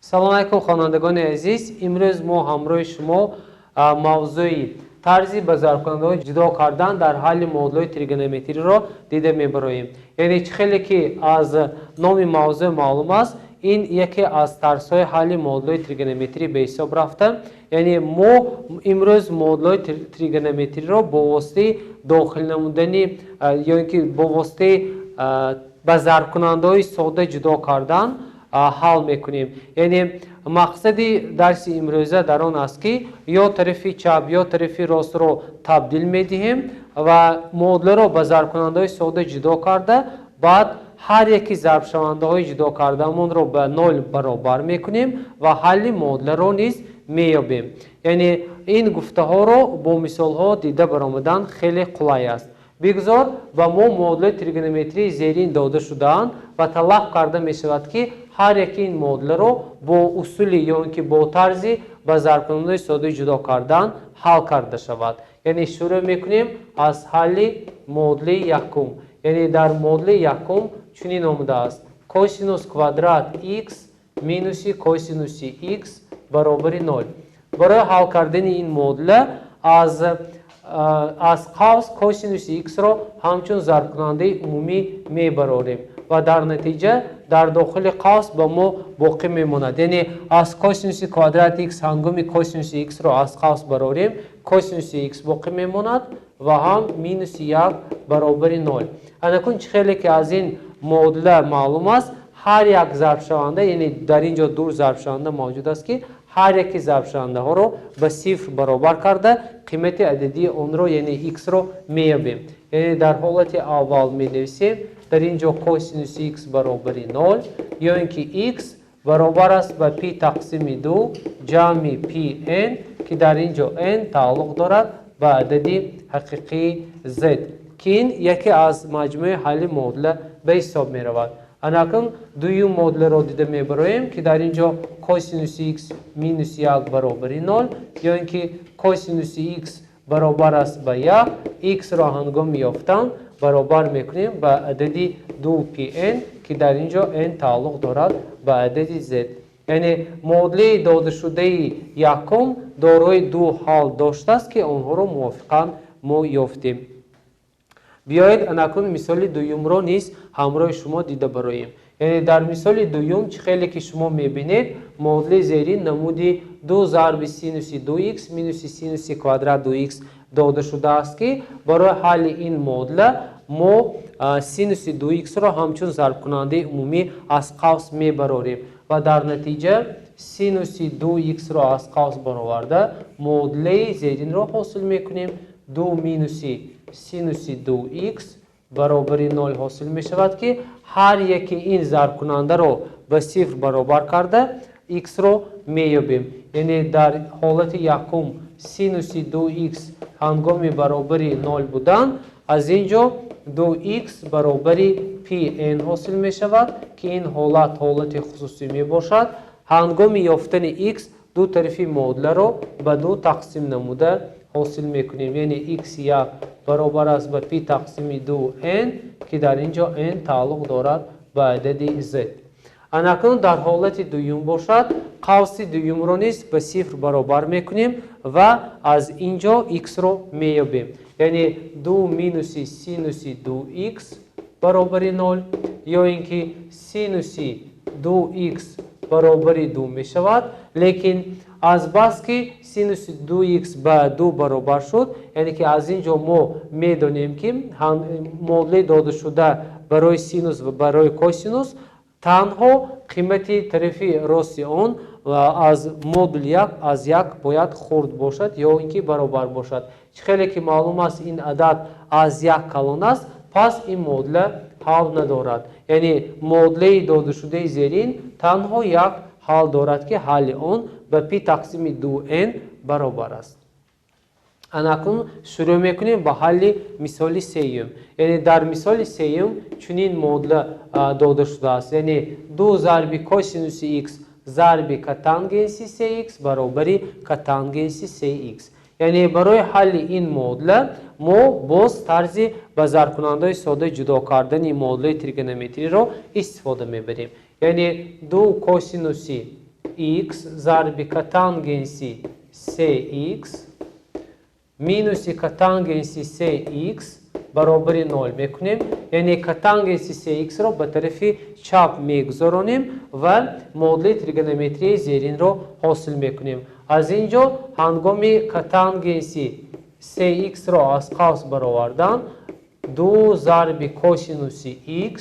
Салом алайкум, хонандагони азиз. Имрӯз мо ҳамроҳи шумо мавзӯи тарзи ба зарбкунандаҳо ҷудо кардан дар ҳалли муодилаҳои тригонометриро дида мебароем. Яъне чӣ хеле ки аз номи мавзӯъ маълум аст, ин яке аз тарзҳои ҳалли муодилаҳои тригонометрӣ ба ҳисоб рафта. Яъне мо имрӯз муодилаҳои тригонометриро бо воситаи дохил намудани ё ин ки бо воситаи ба зарбкунандаҳои сода ҷудо кардан ҳал мекунем. Яъне мақсади дарси имрӯза дар он аст, ки ё тарафи чап, ё тарафи ростро табдил медиҳем ва муодиларо ба зарбкунандаҳои сода ҷудо карда, баъд ҳар яки зарбшавандаҳои ҷудо кардаамонро ба нол баробар мекунем ва ҳалли муодиларо низ меёбем. Яъне ин гуфтаҳоро бо мисолҳо дида баромадан хеле қулай аст. Бигзор ба мо муодилаи тригонометрии зерин дода шудаанд ва талаб карда мешавад, ки ҳар яки ин муодиларо бо усули ё ин ки бо тарзи ба зарбкунандаҳои сода ҷудо кардан ҳал карда шавад. Яъне шурӯъ мекунем аз ҳалли муодилаи якум. Яъне дар муодилаи якум чунин омадааст: косинус квадрат х минуси косинуси х баробари нол. Барои ҳал кардани ин муодила аз қавс косинуси х-ро ҳамчун зарбкунандаи умумӣ мебарорем ва дар натиҷа дар дохили қавс ба мо боқӣ мемонад. Яъне аз косинуси квадрат х ҳангоми косинуси х-ро аз қавс барорем, косинуси х боқӣ мемонад ва ҳам минуси як баробари нол. Анакун чӣ хеле ки аз ин муодила маълум аст, ҳар як зарбшаванда, яъне дар ин ҷо ду зарбшаванда мавҷуд аст, ки ҳар яки зарбшавандаҳоро ба сифр баробар карда, қимати ададии онро, яъне х-ро меёбем. Яъне дар ҳолати аввал менависем дар ин ҷо косинуси х баробари нол ё ин ки х баробар аст ба пи тақсими ду ҷамъи пи н, ки дар ин ҷо н тааллуқ дорад ба адади ҳақиқии z, ки ин яке аз маҷмӯи ҳалли муодила ба ҳисоб меравад. Анакун дуюм муодиларо дида мебароем, ки дар ин ҷо косинуси х минуси як баробари нол ё ин ки косинуси х баробар аст ба як. Х-ро ҳангоми ёфтан баробар мекунем ба адади ду пи н, ки дар ин ҷо н тааллуқ дорад ба адади z. Яъне муодилаи додашудаи якум дорои ду ҳал доштааст, ки онҳоро мувофиқан мо ёфтем. Биёед анакун мисоли дуюмро низ ҳамроҳи шумо дида бароем. Яъне дар мисоли дуюм чӣ хеле ки шумо мебинед, муодилаи зерин намуди ду зарби синуси ду х минуси синуси квадрат ду х дода шудааст, ки барои ҳалли ин муодила мо синуси ду х-ро ҳамчун зарбкунандаи умумӣ аз қавс мебарорем ва дар натиҷа синуси ду х-ро аз қавс бароварда, муодилаи зеринро ҳосил мекунем: ду минуси синуси ду х баробари нол ҳосил мешавад, ки ҳар яки ин зарбкунандаро ба сифр баробар карда, х-ро меёбем. Яъне дар ҳолати якум синуси ду х ҳангоми баробари нол будан, аз ин ҷо ду х баробари пи н ҳосил мешавад, ки ин ҳолат ҳолати хусусӣ мебошад. Ҳангоми ёфтани х ду тарафи муодиларо ба ду тақсим намуда ҳосил мекунем. Яъне х як баробар аст ба пи тақсими ду н, ки дар ин ҷо н тааллуқ дорад ба адади z. Анакун дар ҳолати дуюм бошад, қавси дуюмро низ ба сифр баробар мекунем ва аз ин ҷо х-ро меёбем. Яъне ду минуси синуси ду х баробари нол ё ин ки синуси ду х баробари ду мешавад. Лекин азбаски синуси ду х ба ду баробар шуд, яъне ки аз ин ҷо мо медонем, ки муодилаи додашуда барои синус ва барои косинус танҳо қимати тарафи рости он аз модул як аз як бояд хурд бошад ё ин ки баробар бошад. Чӣ хеле ки маълум аст, ин адад аз як калон аст, пас ин муодила ҳал надорад. Яъне муодилаи додашудаи зерин танҳо як ҳал дорад, ки ҳалли он ба пи тақсими ду н баробар аст. Анакун шурӯъ мекунем ба ҳалли мисоли сеюм. Яъне дар мисоли сеюм чунин муодила дода шудааст, яъне ду зарби косинуси х зарби котангенси се х баробари котангенси се х. Яъне барои ҳалли ин муодила мо боз тарзи ба зарбкунандаҳои сода ҷудо кардани муодилаи тригонометриро истифода мебарем. Яъне ду косинуси 2x зарби котангенси 3x минуси котангенси 3x баробари 0 мекунем. Яъне котангенси 3x-ро ба тарафи чап мегузаронем ва муодилаи тригонометрияи зеринро ҳосил мекунем. Аз ин ҷо ҳангоми котангенси 3x-ро аз қавс баровардан, 2 зарби косинуси x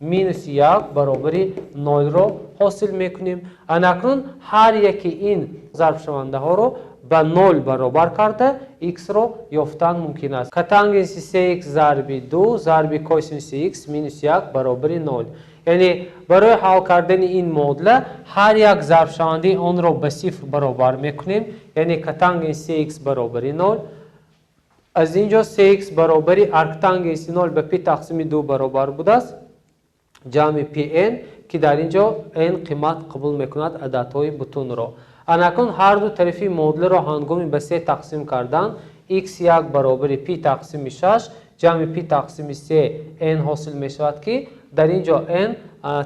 минуси 1 баробари 0-ро ҳосил мекунем. Анакнун ҳар яки ин зарбшавандаҳоро ба 0 баробар карда x-ро ёфтан мумкин аст. Котангенси 3x зарби 2 зарби косинуси x минус 1 баробари 0. Яъне барои ҳал кардани ин муодила ҳар як зарбшавандаи онро ба сифр баробар мекунем, яъне котангенси 3x баробари 0. Аз ин ҷо 3x баробари арктангенси 0 ба пи тақсими 2 баробар будааст, ҷамъи пн, ки дар ин ҷо n қимат қабул мекунад ададҳои бутунро. Анакун ҳар ду тарафи муодиларо ҳангоми ба се тақсим кардан x1 баробари пи тақсими 6 ҷамъи пи тақсими 3 n ҳосил мешавад, ки дар ин ҷо n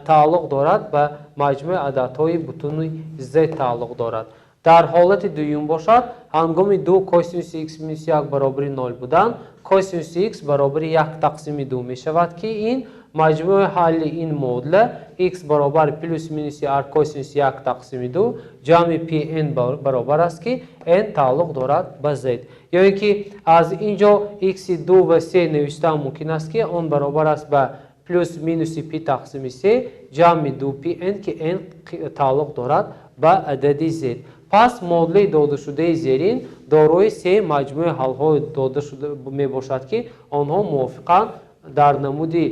тааллуқ дорад ба маҷмӯи ададҳои бутуни z тааллуқ дорад. Дар ҳолати дуюм бошад, ҳангоми 2 косинуси x минус 1 баробари 0 будан, косинуси x баробари 1 тақсими 2 мешавад, ки ин маҷмӯи ҳалли ин муодила x баробар плюс минуси аркосинуси 1 тақсими 2 ҷамъи пн баробар аст, ки n тааллуқ дорад ба z. Ё ин ки аз ин ҷо x 2 ва 3 навиштан мумкин аст, ки он баробар аст ба плюс минуси пи тақсими 3 ҷамъи 2 пн, ки n тааллуқ дорад ба адади z. Пас муодилаи додашудаи зерин дорои се маҷмӯи ҳалҳои додашуда мебошад, ки онҳо мувофиқан дар намуди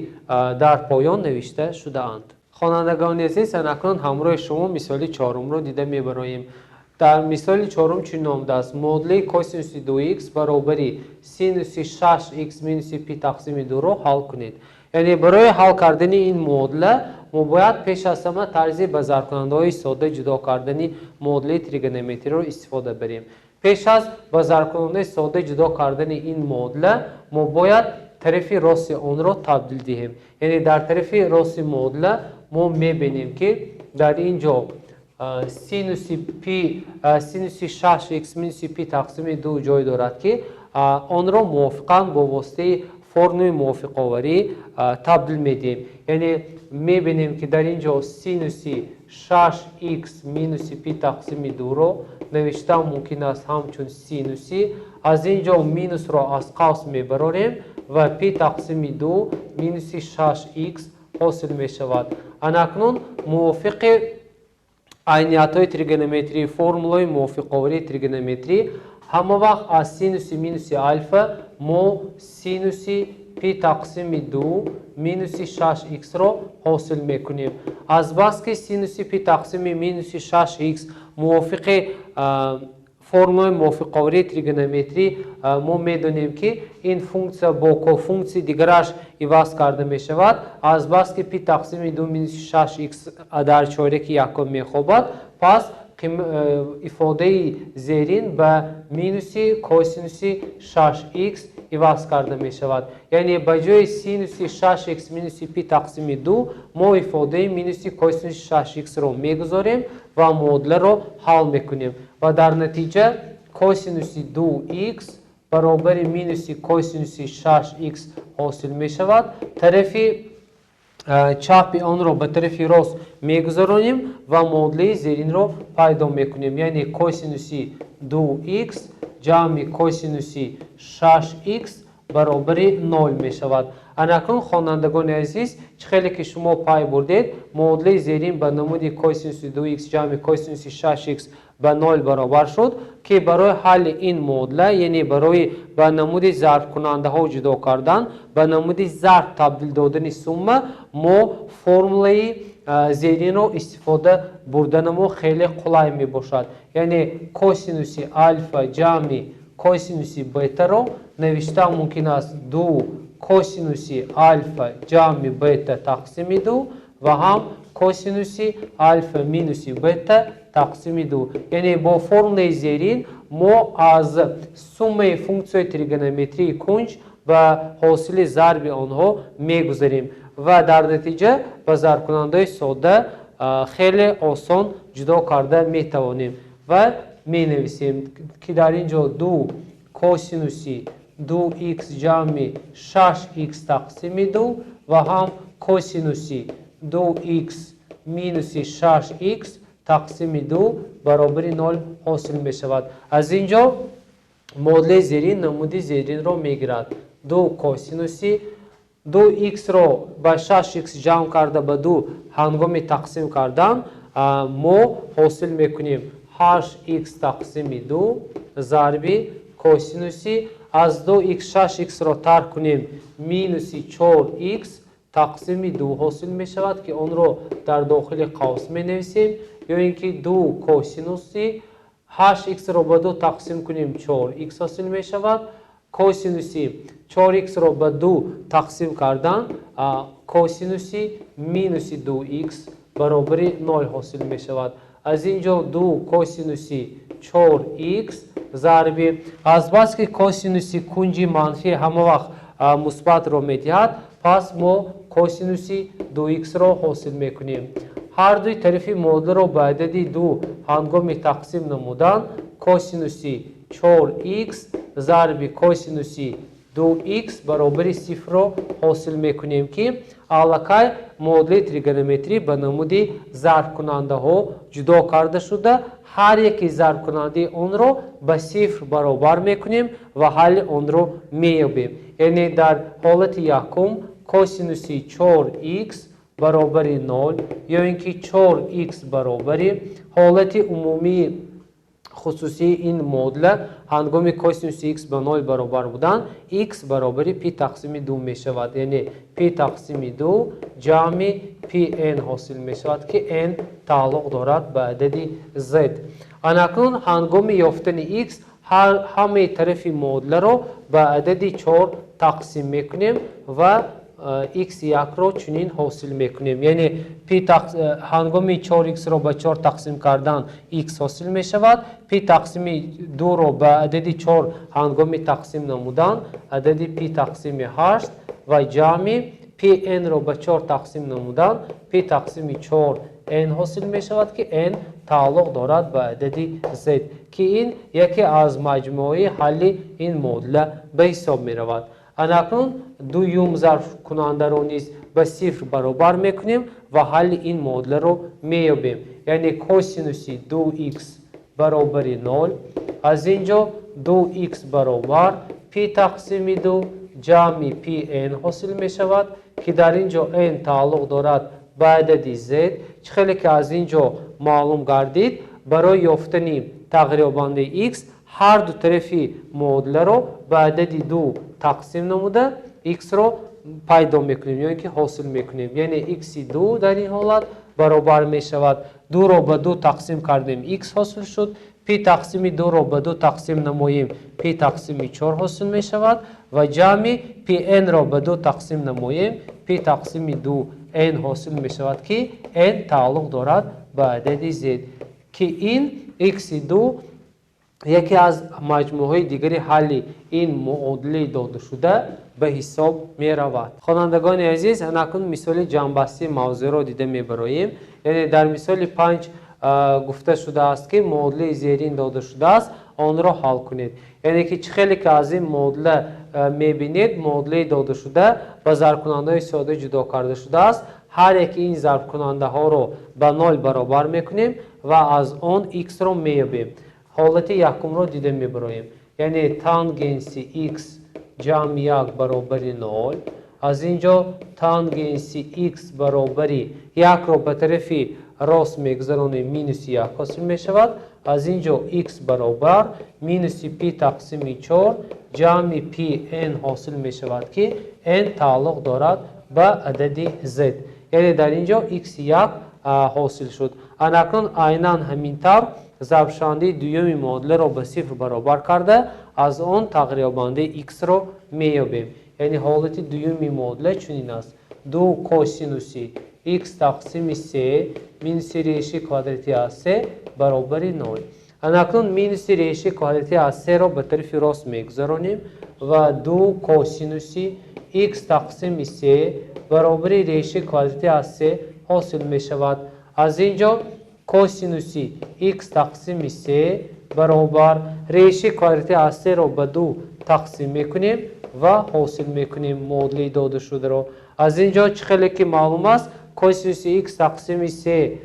дар поён навишта шудаанд. Хонандагони азиз, анакнун ҳамроҳи шумо мисоли чорумро дида мебароем. Дар мисоли чорум чунин номдааст: муодилаи косинуси 2x баробари синуси 6x минуси пи тақсими 2-ро ҳал кунед. Яъне барои ҳал кардани ин муодила мо бояд пеш аз ҳама тарзи ба зарбкунандаҳои сода ҷудо кардани муодилаи тригонометриро истифода барем. Пеш аз ба зарбкунандаи сода ҷудо кардани ин муодила мо бояд тарафи рости онро табдил диҳем. Яъне дар тарафи рости муодила мо мебинем, ки дар ин ҷо синуси пи синуси 6x минуси пи тақсими 2 ҷой дорад, ки онро мувофиқан бо воситаи формулаи мувофиқоварӣ табдил медиҳем. Яъне мебинем, ки дар ин ҷо синуси 6x минуси пи тақсими 2-ро навиштан мумкин аст ҳамчун синуси, аз ин ҷо минусро аз қавс мебарорем ва пи тақсими 2 минуси 6x ҳосил мешавад. Анакнун мувофиқи айниятҳои тригонометрии, формулаи мувофиқоварии тригонометрӣ, ҳама вақт аз синуси минуси алфа мо синуси пи тақсими 2 минуси 6x-ро ҳосил мекунем. Азбаски синуси пи тақсими минуси 6x мувофиқи формулаи мувофиқоварии тригонометрӣ мо медонем, ки ин функсия бо кофунксияи дигараш иваз карда мешавад. Азбаски пи тақсими 2 минуси 6x дар чораки якум мехобад, пас ифодаи зерин ба минуси косинуси 6x иваз карда мешавад. Яъне ба ҷои синуси 6x минуси пи тақсими 2 мо ифодаи минуси косинуси 6x-ро мегузорем ва муодиларо ҳал мекунем ва дар натиҷа косинуси 2x баробари минуси косинуси 6x ҳосил мешавад. Тарафи чапи онро ба тарафи рост мегузаронем ва муодилаи зеринро пайдо мекунем. Яъне косинуси 2x ҷамъи косинуси 6x баробари 0 мешавад. Анакнун, хонандагони азиз, чӣ хеле ки шумо пай бурдед, муодилаи зерин ба намуди косинуси 2x ҷамъи косинуси 6x ба 0 баробар шуд, ки барои ҳалли ин муодила, яъне барои ба намуди зарбкунандаҳо ҷудо кардан, ба намуди зарб табдил додани сумма, мо формулаи зеринро истифода бурданамо хеле қулай мебошад. Яъне косинуси алфа ҷамъи косинуси бетаро навиштан мумкин аст 2 косинуси алфа ҷамъи бета тақсими 2 ва ҳам косинуси алфа минуси бета тақсими 2. Яъне бо формулаи зерин мо аз суммаи функсияи тригонометрии кунҷ ба ҳосили зарби онҳо мегузарем ва дар натиҷа ба зарбкунандаҳои сода хеле осон ҷудо карда метавонем ва менависем, ки дар ин ҷо 2 косинуси 2х ҷамъи 6х тақсими 2 ва ҳам косинуси 2х минуси 6х тақсими 2 баробари 0 ҳосил мешавад. Аз ин ҷо муодилаи зерин намуди зеринро мегирад. 2 косинуси 2х-ро ба 6х ҷамъ карда ба 2 ҳангоми тақсим кардан мо ҳосил мекунем 8х тақсими 2 зарби косинуси аз 2х 6х-ро тарк кунем минуси 4х тақсими 2 ҳосил мешавад, ки онро дар дохили қавс менависем, ё ин ки 2 косинуси 8х-ро ба 2 тақсим кунем 4х ҳосил мешавад. Косинуси 4х-ро ба 2 тақсим кардан косинуси минуси 2х баробари 0 ҳосил мешавад. Аз ин ҷо 2 косинуси 4х зарби азбаски косинуси кунҷи манфӣ ҳама вақт мусбатро медиҳад, пас мо косинуси 2х-ро ҳосил мекунем. Ҳар дуи тарафи муодиларо ба адади 2 ҳангоми тақсим намудан косинуси 4х зарби косинуси 2х баробари сифрро ҳосил мекунем, ки аллакай муодилаи тригонометрӣ ба намуди зарбкунандаҳо ҷудо карда шуда, ҳар яки зарбкунандаи онро ба сифр баробар мекунем ва ҳалли онро меёбем. Яъне дар ҳолати якум косинуси 4х баробари 0 ё ин ки 4х баробари ҳолати умумии хусусии ин муодила ҳангоми косинуси х ба 0 баробар будан х баробари пи тақсими 2 мешавад. Яъне пи тақсими 2 ҷамъи пн ҳосил мешавад, ки n тааллуқ дорад ба адади z. Анакнун ҳангоми ёфтани х ҳамаи тарафи муодиларо ба адади 4 тақсим мекунем ва х1-ро чунин ҳосил мекунем. Яъне ҳангоми 4х-ро ба 4 тақсим кардан х ҳосил мешавад, пи тақсими 2-ро ба адади 4 ҳангоми тақсим намудан адади пи тақсими 8 ва ҷамъи пн-ро ба 4 тақсим намудан пи тақсими 4 n ҳосил мешавад, ки n тааллуқ дорад ба адади z, ки ин яке аз маҷмӯаи ҳалли ин муодила ба ҳисоб меравад. Анакнун дуюм зарбкунандаро низ ба сифр баробар мекунем ва ҳалли ин муодиларо меёбем. Яъне косинуси 2х баробари 0, аз ин ҷо 2х баробар пи тақсими 2 ҷамъи пн ҳосил мешавад, ки дар ин ҷо n тааллуқ дорад ба адади z. Чӣ хеле ки аз ин ҷо маълум гардид, барои ёфтани тағйирёбандаи x ҳар ду тарафи муодиларо ба адади 2 тақсим намуда x-ро пайдо мекунем ё ин ки ҳосил мекунем. Яъне x-и 2 дар ин ҳолат баробар мешавад 2-ро ба 2 тақсим кардем, x ҳосил шуд, пи тақсими 2-ро ба 2 тақсим намоем, пи тақсими 4 ҳосил мешавад ва ҷамъи пн-ро ба 2 тақсим намоем, пи тақсими 2 n ҳосил мешавад, ки n тааллуқ дорад ба адади z, ки ин x-и 2 яке аз маҷмӯаҳои дигари ҳалли ин муодилаи додашуда ба ҳисоб меравад. Хонандагони азиз, анакун мисоли ҷамъбастии мавзӯъро дида мебароем. Яъне дар мисоли 5 гуфта шудааст, ки муодилаи зерин дода шудааст, онро ҳал кунед. Яъне ки чӣ хеле ки аз ин муодила мебинед, муодилаи додашуда ба зарбкунандаҳои сода ҷудо карда шудааст. Ҳар яки ин зарбкунандаҳоро ба 0 баробар мекунем ва аз он x-ро меёбем. Ҳолати якумро дида мебароем. Яъне тангенси x ҷамъ 1 баробари 0. Аз ин ҷо тангенси x баробари 1-ро ба тарафи рост мегузаронем, минуси 1 ҳосил мешавад. Аз ин ҷо x баробар минуси пи тақсими 4 ҷамъи пи n ҳосил мешавад, ки n тааллуқ дорад ба адади z. Яъне дар ин ҷо x1 ҳосил шуд. Анакнун айнан ҳамин тавр зарбшавандаи дуюми муодиларо ба сифр баробар карда аз он тағйирёбандаи x-ро меёбем. Яъне ҳолати дуюми муодила чунин аст: 2 косинуси x тақсими 3 минуси реши квадрати аз 3 баробари 0. Анакнун минуси реши квадрати аз 3-ро ба тарафи рост мегузаронем ва 2 косинуси x тақсими 3 баробари реши квадрати аз 3 ҳосил мешавад. Аз ин ҷо Косинуси х тақсими се баробар решаи квадрати аз серо ба ду тақсим мекунем ва ҳосил мекунем муодилаи додашударо. Аз ин ҷо чӣ хеле ки маълум аст, косинуси х тақсими се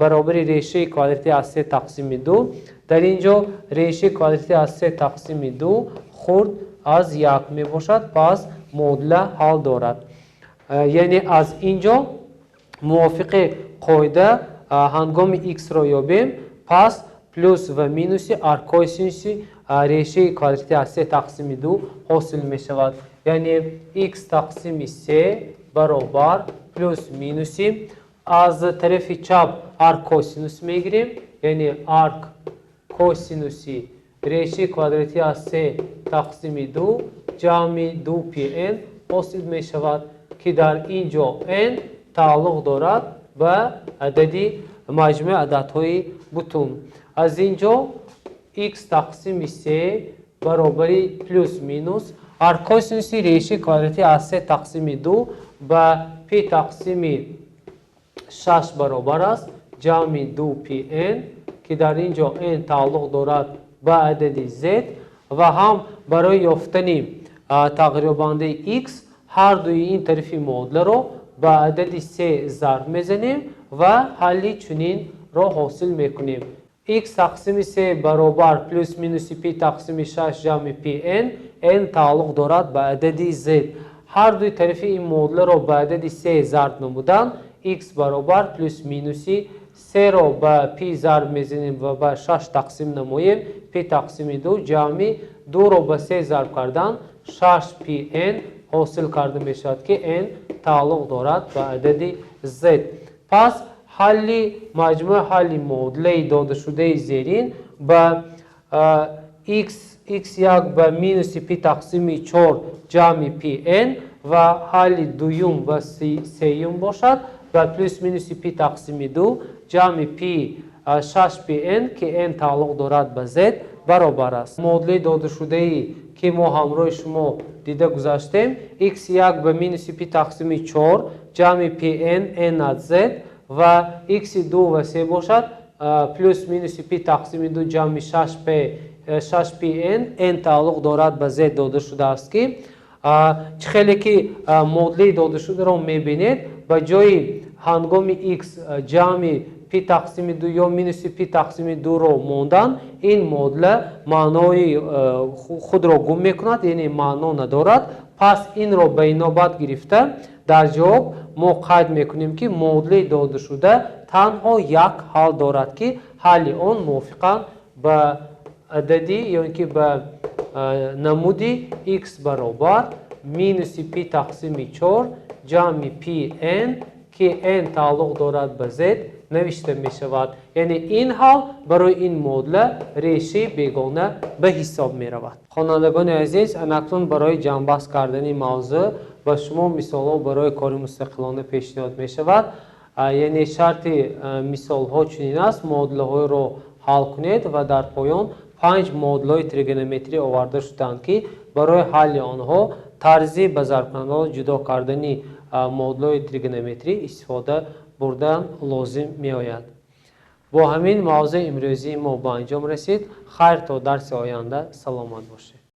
баробари решаи квадрати аз се тақсими ду. Дар ин ҷо решаи квадрати аз се тақсими ду хурд аз як мебошад, пас муодила ҳал дорад. Яъне аз ин ҷо мувофиқи қоида ҳангоми х-ро ёбем, пас плюс ва минуси аркосинуси решаи квадрати аз се тақсими ду ҳосил мешавад. Яъне х тақсими се баробар плюс минуси аз тарафи чап аркосинус мегирем, яъне арк косинуси решаи квадрати аз се тақсими ду ҷамъи ду пн ҳосил мешавад, ки дар ин ҷо n тааллуқ дорад ба адади маҷмӯи ададҳои бутун. Аз ин ҷо х тақсими се баробари плюс минус аркосинуси решаи квадрати аз се тақсими ду ба пи тақсими шаш баробар аст ҷамъи ду пн, ки дар ин ҷо n тааллуқ дорад ба адади z, ва ҳам барои ёфтани тағйирёбандаи x ҳар дуи ин тарафи муодиларо ба адади се зарб мезанем ва ҳалли чунинро ҳосил мекунем. X тақсими се баробар плюс минуси пи тақсими шаш ҷамъи пн, n тааллуқ дорад ба адади z. Ҳар дуи тарафи ин муодиларо ба адади се зарб намудан, x баробар плюс минуси серо ба пи зарб мезанем ва ба шаш тақсим намоем, пи тақсими ду ҷамъи дуро ба се зарб кардан шаш пн ҳосил карда мешавад, ки n тааллуқ дорад ба адади z. Пас ҳалли маҷмӯи ҳалли муодилаи додашудаи зерин ба x x1 ба минуси пи тақсими чор ҷамъи пн ва ҳалли дуюм ва сеюм бошад ба плюс минуси пи тақсими ду ҷамъи пи шаш пн, ки n тааллуқ дорад ба z, баробар аст. Муодилаи додашудаи ки мо ҳамроҳи шумо дида гузаштем, x1 ба минуси пи тақсими чор ҷамъи пн n аз z ва x2 ва се бошад плюс минуси пи тақсими ду ҷамъи шаш пн, n тааллуқ дорад ба z дода шудааст, ки чӣ хеле ки муодилаи додашударо мебинед, ба ҷои ҳангоми x ҷамъи пи тақсими ду ё минуси пи тақсими дуро мондан, ин муодила маънои худро гум мекунад, яъне маъно надорад. Пас инро ба инобат гирифта дар ҷавоб мо қайд мекунем, ки муодилаи додашуда танҳо як ҳал дорад, ки ҳалли он мувофиқан ба адади ё ин ки ба намуди x баробар минуси пи тақсими чор ҷамъи пн, ки n тааллуқ дорад ба z, навишта мешавад. Яъне ин ҳал барои ин муодила решаи бегона ба ҳисоб меравад. Хонандагони азиз, анакнун барои ҷамъбаст кардани мавзӯъ ба шумо мисолҳо барои кори мустақилона пешниҳод мешавад. Яъне шарти мисолҳо чунин аст: муодилаҳоеро ҳал кунед ва дар поён панҷ муодилаҳои тригонометрӣ оварда шудаанд, ки барои ҳалли онҳо тарзи ба зарбкунандаҳо ҷудо кардани муодилаҳои тригонометрӣ истифода бурдан лозим меояд. Бо ҳамин мавзӯи имрӯзии мо ба анҷом расид. Хайр, то дарси оянда саломат бошед.